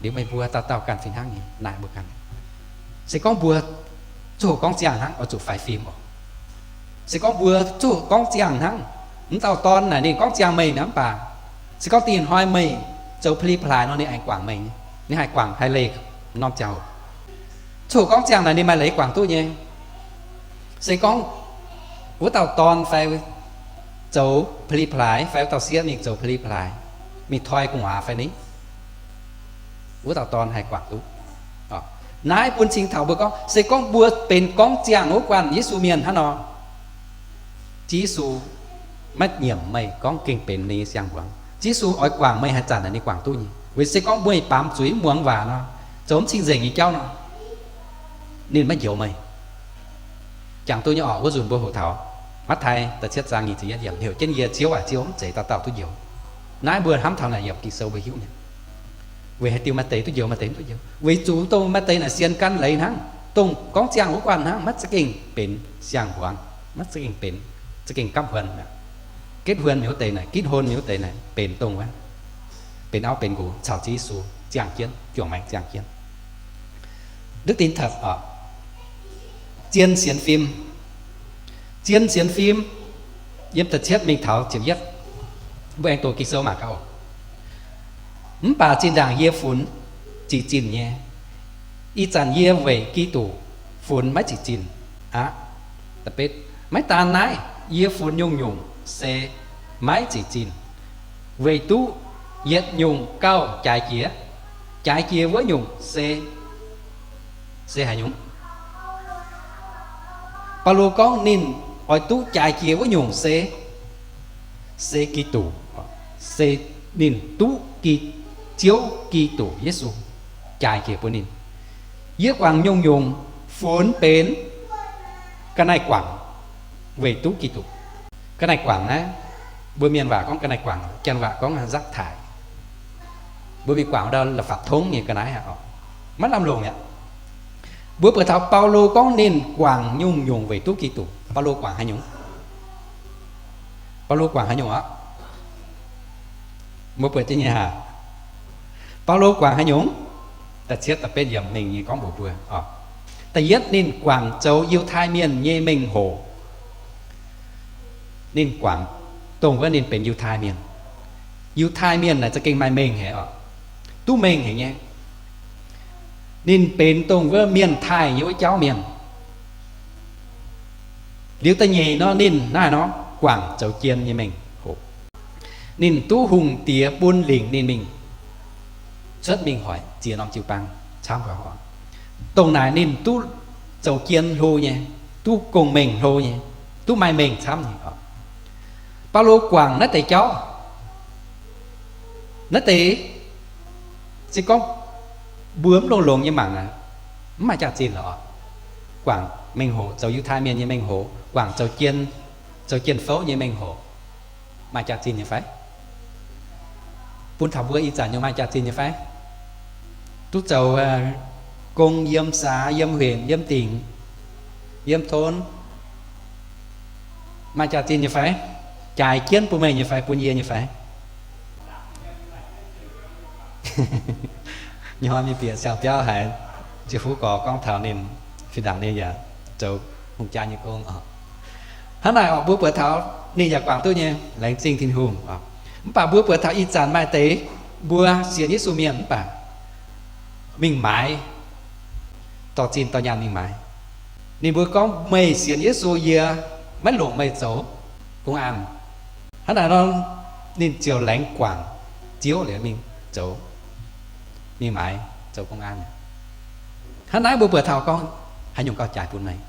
Liuz meih mbuo dauh dauh ganh fih hnangv nyei, naaic mbuo ganh. Se gorngv mbuo zuqc gorngv ziangh hnangv, oix zuqc faix fim oc. Se gorngv mbuo zuqc gorngv ziangh hnangv, wuov dauh dorn naaic ninh gorngv ziangh meih mi'aqv, mv baac se gorngv dingh hnoi meih zoux pa'li pa'laaix nor, ninh aengx guangc meih, ninh haih guangc haih leih norm ziangh hoc. Zuqc gorngv ziangh naaic ninh maaih leiz guangc duqv nyei. Se gorngv wuov dauh dorn fai zoux pa'li pa'laaix, fai wuov dauh sieqv mingh zoux pa'li pa'laaix, mingh toi gu'nguaaz fai ni, wuov dauh dorn haih guangc duqv. Naaiv bun cing taux mbuo gorngv, se gorngv mbuo benx gorngv ziangh wuov guanh Yesu mienh hnangv nor, Yesu maiv nyiemc meih gorngv gengh benx ninh nyei siang-mbuangz. Yesu oix guangc meih haaix zanc naaic ninh guangc duqv nyei. Weic se gorngv meih baamz zuiz mv muangx waac nor, zoux mv cing-nzengc nyei jauv nor, ninh maiv njoux meih. Jangx duqv nyei orqc, wuov nzunc mbuo hoqc taux Matv^taai da'cietv zaang nyic ziepc yietv yiemc, heuc jienv yie, Ziouv aac, Ziouv, mv zeiz dauh dauh duqv njoux. Naaiv mbuo hnamv taux naaic yiemc Ging-Sou mbuo hiuv nyei. Weic haaix diuc maaih deix duqv njoux, maaih deix mv duqv njoux? Weic zuqc dongh maaih deix naaic sienx gan leiz hnangv, dongh gorngv ziangh wuov guanh hnangv, maiv za'gengh benx siang-mbuangz, maiv za'gengh benx, za'gengh gapv huon. Gitv huon mingh wuov deix naaic, gitv hôn mingh wuov deix naaic benx dongh wuov, benx auv benx nqox caux Ziouv Yesu ziangh jienv, juangc maengc ziangh jienv. Đức tin thật oc. Zien sienx fim. Zien sienx fim, yiem da'cietv mingh taux ziepc yietv, mbuo aengx doqc Ging-Sou mangc gaax oc. Mv baac zinh ndaangc yie funx zic zinh nyei. Ih zanc yie weic Giduc funx maiv zic zinh aqv. Maiv daan naaiv, yie funx nyungc-nyungc se maiv zic zinh, weic duqv yietc nyungc gauh jaaix jiex. Jaaix jiex wuov nyungc se, se haaix nyungc? Baulo gorngv ninh oix duqv jaaix jiex wuov nyungc se, se Giduc, se ninh duqv Gi-, Ziouv Giduc Yesu jaaix jiex bun ninh. Yie guangc nyungc-nyungc funx benx ga'naaiv guangc weic duqv Giduc. Ga'naaiv guangc naaiv, mbuo mienh waac gorngv ga'naaiv guangc, janx waac gorngv rác thải. Mbuo mingh guangc ndau la'fapv tongv nyei ga'naaiv aqv, maiv lamh longc aqv. Mbuo buatc taux Baulo gorngv ninh guangc nyungc-nyungc weic duqv Giduc. Baulo guangc haaix nyungc? Baulo guangc haaix nyungc aqv? Mbuo buatc jienv nyei hnangv. Baulo guangc haaix nyungc? Da'cietv da'betv yiemc mingh nyei gorngv mbuox mbuo oc. Da'yietv ninh guangc zoux Yiutai Mienh nyei mengh hoc. Ninh guangc dongh wuov ninh benx Yiutai Mienh. Yiutai Mienh naaic za'gengh maaih mengh haic oc, duqv mengh haic nyei. Ninh benx dongh wuov mienh taaih nyei wuov jauv mienh. Liuz da'nyeic nor, ninh naaiv nor guangc zoux jien nyei mengh hoc. Ninh duqv hungh diex bun lingc ninh mingh, cuotv mingh hoic ziex norm jiu-baang camv gauh. Dongh naaic ninh duqv zoux jien hlo nyei, duqv gong-mengh hlo nyei, duqv maaih mengh camv nyei oc. Baulo guangc naaiv deix jauv, naaiv deix se gorngv mbuo mv longx-longx nyei mangc aqv, mv maaih jaax-zinh lorqc. Guangc mengh hoc, zoux Yiutai Mienh nyei mengh hoc, guangc zoux jien, zoux jien-fouv nyei mengh hoc, maaih jaax-zinh nyei fai? Bun taux mbuo ih zanc nyungc maaih jaax-zinh nyei fai? Duqv zoux gong yiem saax, yiem huenc, yiem dingc, yiem tong, maaih jaax-zinh nyei fai? Jaaix jienv bun meih nyei fai, bun yie nyei fai? Nyei hnoi mingh bieqc siang-biauv haiz Ziouv Fuqv Gorx gorngv taux ninh fih dangc ninh yaac zoux hungh jaa nyei gong oc. Hnangv naaic oc, mbuo buatc taux ninh yaac guangc duqv nyei, laengz zingh Tin-Hungh oc. Mv baac mbuo buatc taux ih zanc maaih deix mbuo sienx Yesu mienh mv baac mingh maaiz, dorh zinh dorh nyaanh mingh maaiz. Ninh mbuo gorngv, meih sienx Yesu, yie maiv longc meih zoux công an. Hnangv naaic nor, ninh ziouc laengz guangc Ziouv liuz mingh zoux, mingh maaiz zoux công an. Hnangv naaiv mbuo buatc taux gorngv haaix nyungc gauh jaaix bun meih?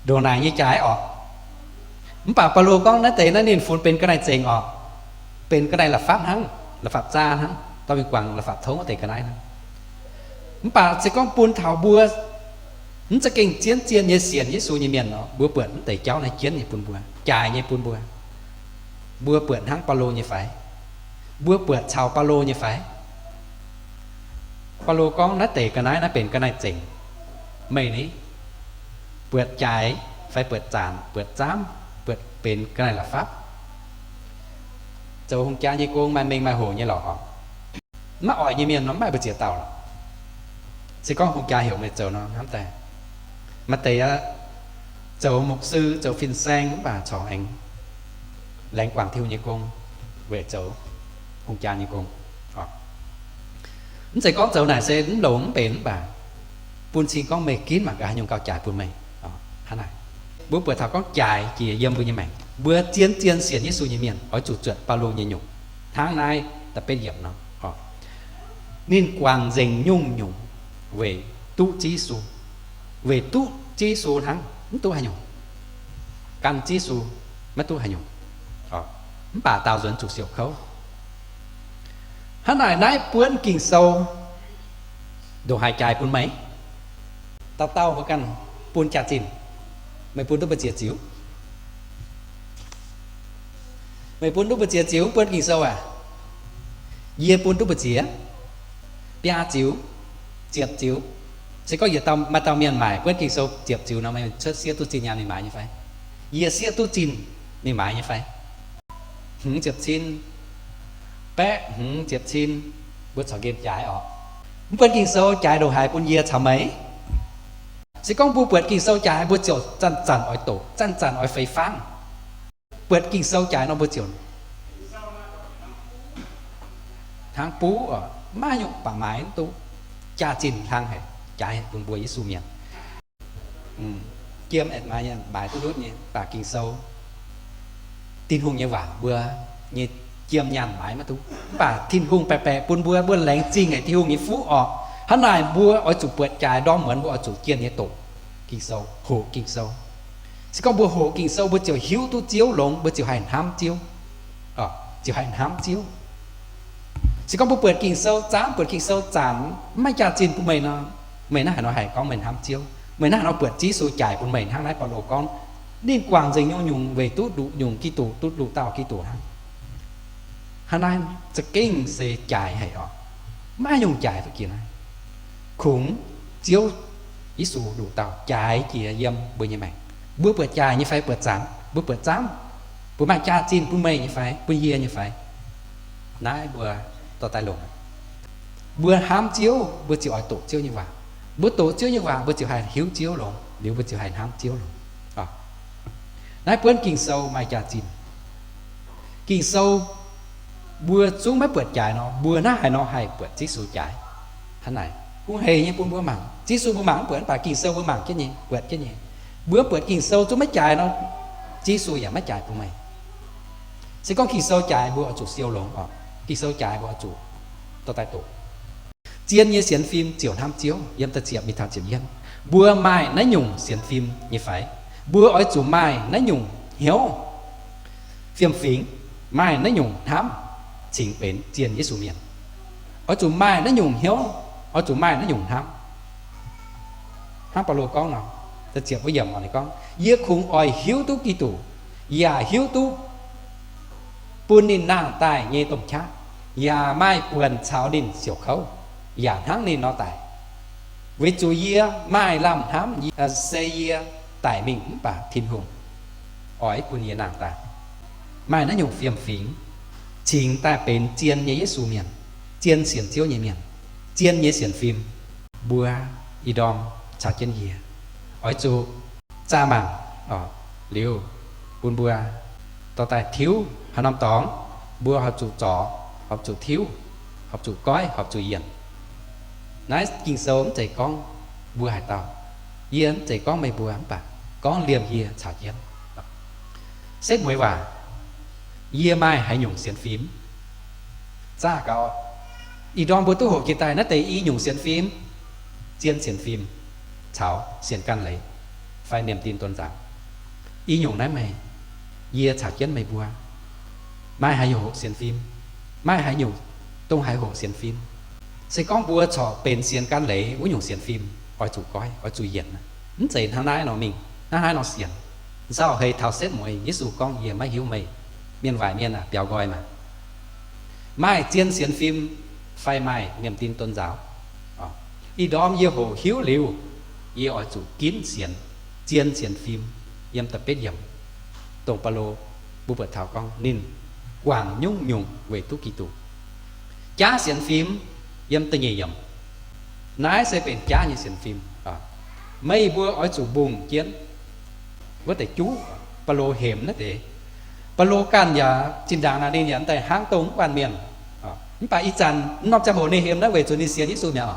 Ndongc naaic nyei jaaix oc. Mv baac Baulo gorngv naaiv deix naaiv ninh funx benx ga'naaiv zengc oc, benx ga'naaiv la'fapv hnangv, la'fapv zaa hnangv, dorh mingh guangc la'fapv tongv wuov deix ga'naaiv hnangv. Mv baac se gorngv bun taux mbuo mv za'gengh zien-zien nyei sienx Yesu nyei mienh nor, mbuo buatc naaiv deix jauv naaiv jienv nyei bun mbuo, jaaix nyei bun mbuo. Mbuo buatc hnangv Baulo nyei fai? Mbuo buatc caux Baulo nyei fai? Baulo gorngv naaiv deix ga'naaiv naaiv benx ga'naaiv zengc. Meih ni, buatc jaaix fai buatc zaanc, buatc zaamv, buatc benx ga'naaiv la'fapv, zoux hungh jaa nyei gong maaih mengh maaih hoc nyei lorqc. Maiv oix nyei mienh nor, mv maaih mbu'ziex dauh lorqc. Se gorngv hungh jaa heuc meih zoux nor, hnamv daaih, maaih deix aqv, zoux mục sư, zoux fin-saeng mv baac corc aengx laengz guangc Tin-Hungh nyei gong weic zoux hungh jaa nyei gong. Mv zeiz gorngv zoux naaic se mv longx mv benx mv baac bun cing gorngv meih ginv mangc gaax haaix nyungc gauh jaaix bun meih. Hnangv naaic, mbuo buatc taux gorngv jaaix jiex yiem mbuo nyei maengc. Mbuo zien-zien sienx Yesu nyei mienh oix zuqc zuotc Baulo nyei nyungc. Hnangv naaiv da'betv yiemc nor, ninh guangc nzengc nyungc-nyungc weic duqv Ziouv Yesu. Weic duqv Ziouv Yesu hnangv, mv duqv haaix nyungc. Gan Ziouv Yesu, maiv duqv haaix nyungc. Mv baac daaux nzuonx zuqc siouc kouv. Hnangv naaic, naaiv buonv Ging-Sou ndongc haaix jaaix bun meih? Dauh dauh mbuo ganh bun jaax-zinh. Meih bun duqv mbu'ziex ziux? Meih bun duqv mbu'ziex ziux buonv Ging-Sou aac? Yie bun duqv mbu'ziex? Biaa ziux, ziepc ziux. Se gorngv yietc dauh, maaih dauh mienh maaic buonv Ging-Sou ziepc ziux nor, meih cuotv sieqv duqv zinh nyaanh mingh maaiz nyei fai? Yie sieqv duqv zinh mingh maaiz nyei fai? Hmz ziepc cin, baeqv hmz ziepc cin, mbuo corc nqemh jaaix oc. Mv buonv Ging-Sou jaaix ndongc haaix bun yie caux meih? Se gorngv mbuo buatc Ging-Sou jaaix, mbuo ziouc zanc-zanc oix doqc, zanc-zanc oix feix fangv. Buatc Ging-Sou jaaix nor mbuo ziouc hnangv buv oc, maiv nyungc baac maaiz mv duqv. Jaax-zinh hlang haic, jaaix bun mbuo Yesu mienh. Jiem aeqv, maaiz duqv ndutv nyei, mv baac Ging-Sou, Tin-Hungh nyei waac, mbuo nyei jiem nyaanh maaiz maiv duqv. Mv baac Tin-Hungh baeqc baeqc bun mbuo, mbuo laengz zingh haic Tin-Hungh nyei fuqv orqc. Hnangv naaic mbuo oix zuqc buatc jaaix ndorm muonz, mbuo oix zuqc jienh nyei doqc Ging-Sou, hoqc Ging-Sou. Se gorngv mbuo hoqc Ging-Sou, mbuo ziouc hiuv duqv Ziouv longx, mbuo ziouc haih hnamv Ziouv. Ziouc haih hnamv Ziouv. Se gorngv mbuo buatc Ging-Sou zaamv, buatc Ging-Sou zaanc, mv maaih jaax-zinh bun meih nor, meih naaiv haaix nor haih gorngv meih hnamv Ziouv? Meih naaiv haaix nor buatc Ziouv Yesu jaaix bun meih? Hnangv naaiv Baulo gorngv, ninh guangc nzengc nyungc-nyungc weic duqv nduqc nyungc Giduc, duqv nduqc dauh Giduc hnangv. Hnangv naaiv za'gengh se jaaix haic oc. Maiv nyungc jaaix duqv jiex naaiv. Kungx Ziouv Yesu nduqc dauh jaaix jiex yiem mbuo nyei maengc. Mbuo buatc jaaix nyei fai buatc zaangc? Mbuo buatc zaangc. Mbuo maaih jaax-zinh bun meih nyei fai bun yie nyei fai? Naaiv mbuo dorh daaih longc. Mbuo hnamv Ziouv, mbuo ziouc oix doqc Ziouv nyei waac. Mbuo doqc Ziouv nyei waac, mbuo ziouc haih hiuv Ziouv longx, liuz mbuo ziouc haih hnamv Ziouv longx. Naaiv buonv Ging-Sou maaih jaax-zinh. Ging-Sou mbuo zungv maiv buatc jaaix nor, mbuo naaiv haaix nor haih buatc Ziouv Yesu jaaix? Hnangv naaic, hungh heic nyei bun mbuo mangc. Ziouv Yesu mbuo mangc mv buatc, mv baac Ging-Sou mbuo mangc jienv nyei, buatc jienv nyei. Mbuo buatc Ging-Sou zungv maiv jaaix nor, Ziouv Yesu yaac maiv jaaix bun meih. Se gorngv Ging-Sou jaaix, mbuo oix zuqc siou longx oc. Ging-Sou jaaix, mbuo oix zuqc dorh daaih doqc. Zien nyei sienx fim ziouc hnamv Ziouv. Yiem da'ziepc mingh taux ziepc yietv, mbuo maaih naaiv nyungc sienx fim nyei fai? Mbuo oix zuqc maaih naaiv nyungc hnyouv. Fiem-fingx maaih naaiv nyungc hnamv cingx benx zien Yesu mienh. Oix zuqc maaih naaiv nyungc hnyouv, oix zuqc maaih naaiv nyungc hnamv. Hnangv Baulo gorngv nor, da'ziepc wuov yiemc oc, ninh gorngv, yie kungx oix hiuv duqv Giduc, yaac hiuv duqv bun ninh nangh daaih nyei domh qaqv, yaac maaih buonc caux ninh siouc kouv, yaac hnangv ninh nor daic. Weic zuqc yie maaih lamh hnamv, se yie daic mingh mv baac Tin-Hungh oix bun yie nangh daaih. Maaih naaiv nyungc fiem-fingx cingx daaih benx zien nyei Yesu mienh, zien sienx Ziouv nyei mienh, zien nyei sienx fim. Mbuo ih ndorm caux jienv yie oix zuqc zaah mangc liuz, bun mbuo dorh daaih tiuv haaix norm dorngx, mbuo horpc zuqc zorc, horpc zuqc tiuv, horpc zuqc goiv, horpc zuqc yienc. Naaiv Ging-Sou mv zeiz gorngv mbuo haaix dauh. Yie mv zeiz gorngv meih mbuo, mv baac gorngv liemh yie caux jienv. Setv mueiz waac, yie maaih haaix nyungc sienx fim? Zaah gaux, ih ndorm mbuo duqv hoqc jiex daaih naaiv deix i nyungc sienx fim, zien sienx fim caux sienx ganh leiz fai niềm tin tôn giáo. I nyungc naaiv meih, yie caux jienv meih mbuo maaih haaix nyungc hoqc sienx fim? Maaih haaix nyungc, dongh haaix hoqc sienx fim? Se gorngv mbuo corc benx sienx ganh leiz wuov nyungc sienx fim, oix zuqc goiv, oix zuqc yienc. Mv zeiz hnangv naaiv nor mingh, hnangv naaiv nor sienx. Nzauh heix taux setv mueiz, Yesu gorngv, yie maiv hiuv meih, mienh waaic mienh aah, biaux nqoi maah. Maaih zien sienx fim fai maaih niềm tin tôn giáo? Ih ndorm yie hoqc hiuv liuz, yie oix zuqc ginv sienx, zien sienx fim. Yiem da'betv yiemc, dongh Baulo mbuo buatc taux gorngv ninh guangc nyungc-nyungc weic duqv Giduc. Jaav sienx fim, Yiem da'nyeic yiemc. Naaiv se benx jaav nyei sienx fim. Meih mbuo oix zuqc mbungh jienv wuov deix juv. Baulo hemx naaiv deix. Baulo ganh yaac zinh ndaangc naaic ninh yaac daaih hnangv dongh mv guanh mienh. Mv baac ih zanc norm ziangh hoc ninh hemx naaiv weic zuqc ninh sienx Yesu mi'aqv.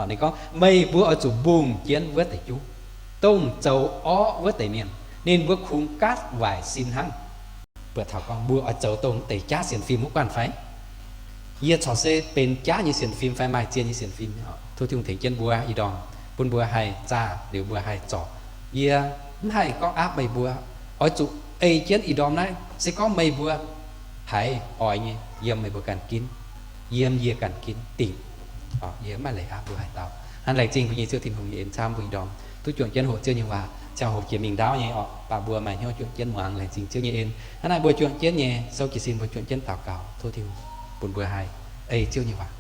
Ninh gorngv, meih mbuo oix zuqc mbungh jienv wuov deix juv, dongh zoux orqv wuov deix mienh. Ninh mbuo kungx gaatv waaic sin hnangv. Buatc taux gorngv mbuo oix zoux dongh deix jaav sienx fim wuov guanh fai? Yie corc se benx jaav nyei sienx fim fai maaih zien nyei sienx fim? Tov Tin-Hungh tengx jienv mbuo ih ndorm, bun mbuo haih zaah liuz mbuo haih zorc. Yie mv haih gorngv aapv meih mbuo. Oix zuqc ei jienv ih ndorm naaiv, se gorngv meih mbuo haiz oix nyei, yiem meih mbuo ganh ginv, yiem yie ganh ginv dingc. Yie mv maaih leiz aapv mbuo haaix dauh. Hnangv laengz zingh mbuo nyei Ziouv Tin-Hungh nyei en camv mbuo ih ndorm duqv juangc jienv hoqc Ziouv nyei waac. Ziangh hoc jiex mingh ndaauv nyei orqc, baac mbuo maaih hnyouv juangc jienv muangx, laengz zingh Ziouv nyei en. Hnangv naaiv mbuo juangc jienv nyei, sou jiez sin mbuo juangc jienv daux gaux, tov Tin-Hungh bun mbuo haih ei Ziouv nyei waac.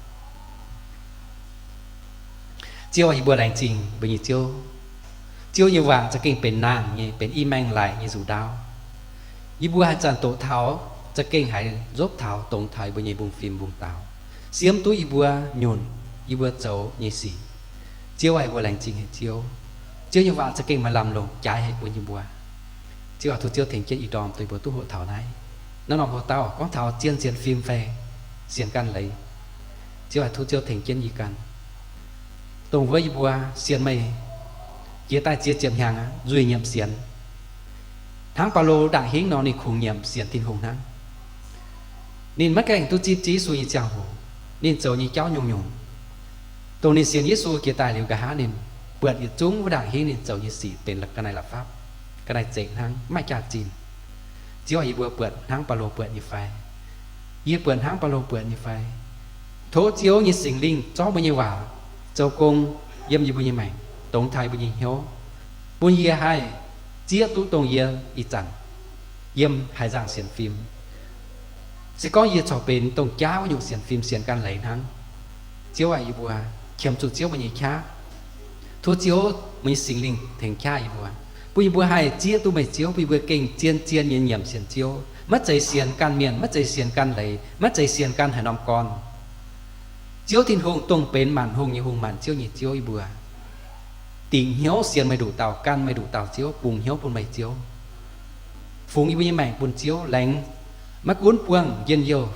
Ziouv, yie mbuo laengz zingh mbuo nyei Ziouv. Ziouv nyei waac za'gengh benx nangh nyei, benx i maengx laic nyei nzuqc ndaauv. Yie mbuo haaix zanc doqc taux, za'gengh haiz nzopv taux, dongz taux yie mbuo nyei mbungv-fim mbungv-daaux, siemv duqv yie mbuo nyunc yie mbuo zoux nyei sic. Ziouv aah, yie mbuo laengz zingh haic Ziouv. Ziouv nyei waac za'gengh maaih lamh longc jaaix haic bun yie mbuo. Ziouv aah, tov Ziouv tengx jienv ih ndorm dongh yie mbuo duqv hoqc taux naaiv. Naaiv norm hoc-dauh gorngv taux zien sienx fim fai sienx ganh leiz. Ziouv aah, tov Ziouv tengx jienv yie ganh, dongh wuov yie mbuo sienx meih jiex daaih ziex ziepc hnyangx aqv, nzuih nyiemc sienx. Hnangv Baulo ndaangc hingv nor, ninh kungx nyiemc sienx Tin-Hungh hnangv. Ninh maiv gaengh duqv zipv Ziouv Yesu nyei ziangh hoc, ninh zoux nyei jauv nyungc-nyungc. Dongh ninh sienx Yesu jiex daaih liuz, nqa'haav ninh buatc yietc zungv wuov ndaangc hingv ninh zoux nyei sic benx ga'naaiv la'fapv, ga'naaiv zeiz hnangv, maiv jaax-zinh. Ziouv, yie mbuo buatc hnangv Baulo buatc nyei fai? Yie buatc hnangv Baulo buatc nyei fai? Tov Ziouv nyei Singx Lingh zorqv mbuo nyei waac zoux gong yiem yie mbuo nyei maengc, dongz taux yie mbuo nyei hnyouv, bun yie haih zieqv duqv dongh yie ih zanc yiem haaix nzangc sienx fim. Se gorngv yie corc benx dongh jaav wuov nyungc sienx fim, sienx ganh leiz hnangv, Ziouv aah, yie mbuo qiemx zuqc Ziouv meih nyei qaqv. Tov Ziouv meih nyei Singx Lingh tengx qaqv yie mbuo, bun yie mbuo haih zieqv duqv meih Ziouv, bun yie mbuo gengh zien-zien nyei nyiemc sienx Ziouv, maiv zeiz sienx ganh mienh, maiv zeiz sienx ganh leiz, maiv zeiz sienx ganh haaix norm gorn. Ziouv Tin-Hungh, dongh benx maanc hungh nyei Hungh, maanc ziouv nyei Ziouv, yie mbuo dingc hnyouv sienx meih nduqc dauh, gan meih nduqc dauh Ziouv, bungx hnyouv bun meih Ziouv, fungx yie mbuo nyei maengc bun Ziouv, laengz maiv gunv buangh njien-youh,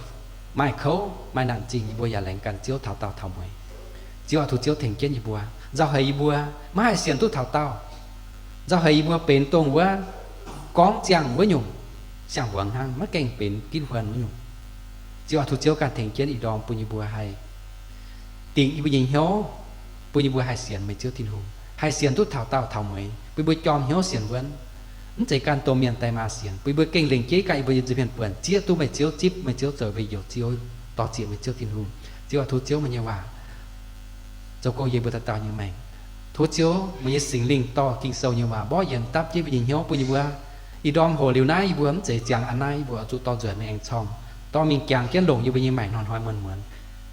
maaih kouv maaih naanc zingh, yie mbuo yaac laengz gan Ziouv taux daauh taux mueiz. Ziouv aah, tov Ziouv tengx jienv yie mbuo, nzauh heix yie mbuo maiv haih sienx duqv taux daauh. Nzauh heix yie mbuo benx dongh wuov gorngv ziangh wuov nyungc, siang-hmuangx hnangv, maiv gaengh benx ginv huon wuov nyungc. Ziouv aah, tov Ziouv ganh tengx jienv ih ndorm bun yie mbuo haih dingc yie mbuo nyei hnyouv, bun yie mbuo haih sienx meih Ziouv Tin-Hungh, haih sienx duqv taux daauh taux mueiz, bun yie mbuo jorm hnyouv sienx wuonv, mv zeiz ganh domh mienh daaih maa sienx, bun yie mbuo gengh lengc jeiv ganh yie mbuo nyei nza'hmien buonc zieqv duqv meih Ziouv, zipv meih Ziouv zoux mbuo nyei Njoux Ziouv, dor-ziec meih Ziouv Tin-Hungh. Ziouv aah, tov Ziouv meih nyei waac zoux gong yie mbuo dauh dauh nyei maengc. Tov Ziouv meih nyei Singx Lingh dorh Ging-Sou nyei waac mborqv yienx dapv jienv yie mbuo nyei hnyouv, bun yie mbuo ih ndorm hoc liuz naaiv yie mbuo mv zeiz ziangx a'naaiv, yie mbuo oix zuqc dorh nzuonx mingh aengx corng, dorh mingh jangx jienv longc yie mbuo nyei maengc hnoi-hnoi muonz-muonz,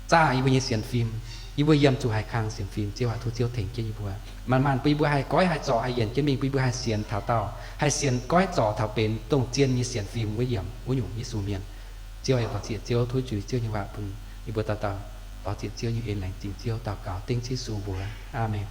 zaah yie mbuo nyei sienx fim. Yie mbuo yiem zuqc haiz kang sienx fim, Ziouv aah, tov Ziouv tengx jienv yie mbuo, manc-manc bun yie mbuo haih goiv haih zorc haih yienc jienv mingh, bun yie mbuo haih sienx taux daauh, haih sienx goiv zorc taux benx dongh zien nyei sienx fim wuov yiemc wuov nyungc Yesu mienh. Ziouv aah, dor-ziec Ziouv, tov zuiz Ziouv nyei waac bun yie mbuo dauh dauh dor-ziec Ziouv nyei en, laengz zingh Ziouv, daux gaux dengv Yesu mbuox. Aamen.